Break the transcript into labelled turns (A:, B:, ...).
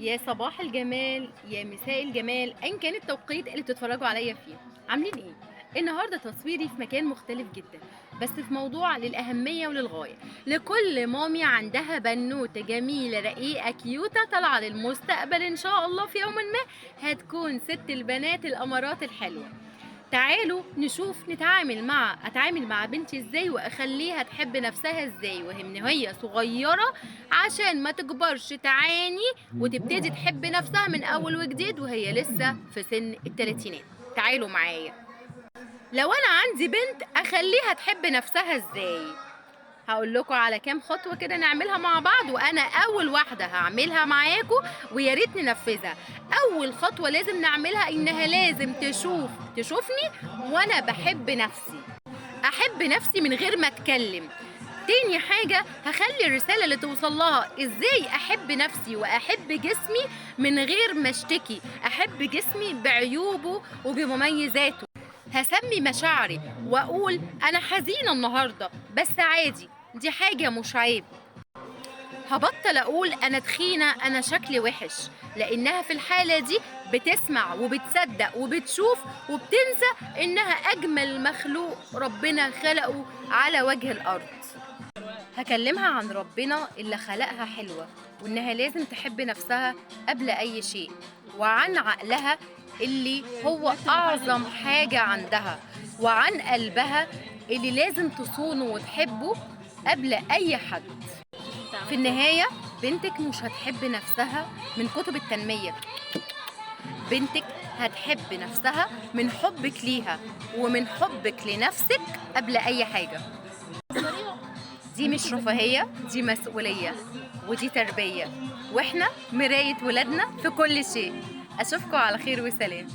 A: يا صباح الجمال، يا مساء الجمال، ايا كان التوقيت اللي بتتفرجوا عليا فيه. عاملين ايه؟ النهارده تصويري في مكان مختلف جدا، بس في موضوع للاهميه وللغايه لكل مامي عندها بنوته جميلة رقيقه كيوته طالعه للمستقبل ان شاء الله في يوم ما هتكون ست البنات الامارات الحلوة. تعالوا نشوف نتعامل مع اتعامل مع بنتي ازاي واخليها تحب نفسها ازاي وهي من هي صغيرة، عشان ما تكبرش تعاني وتبتدي تحب نفسها من اول وجديد وهي لسه في سن التلاتينات. تعالوا معايا. لو انا عندي بنت اخليها تحب نفسها ازاي؟ هقول لكم على كام خطوة كده نعملها مع بعض، وانا اول واحدة هعملها معاكم ويا ريت ننفذها. اول خطوة لازم نعملها انها لازم تشوفني وانا بحب نفسي، احب نفسي من غير ما اتكلم. تاني حاجة هخلي الرسالة اللي توصل لها ازاي احب نفسي واحب جسمي من غير ما اشتكي، احب جسمي بعيوبه وبمميزاته. هسمي مشاعري واقول انا حزينة النهاردة بس عادي، دي حاجة مش عيب. هبطل اقول انا تخينة انا شكلي وحش، لانها في الحالة دي بتسمع وبتصدق وبتشوف وبتنسى انها اجمل مخلوق ربنا خلقه على وجه الارض. هكلمها عن ربنا اللي خلقها حلوة وانها لازم تحب نفسها قبل اي شيء، وعن عقلها اللي هو اعظم حاجة عندها، وعن قلبها اللي لازم تصونه وتحبه قبل اي حد. في النهاية بنتك مش هتحب نفسها من كتب التنمية، بنتك هتحب نفسها من حبك ليها ومن حبك لنفسك قبل أي حاجة. دي مش رفاهية، دي مسؤولية ودي تربية، واحنا مراية ولادنا في كل شيء. أشوفكم على خير وسلام.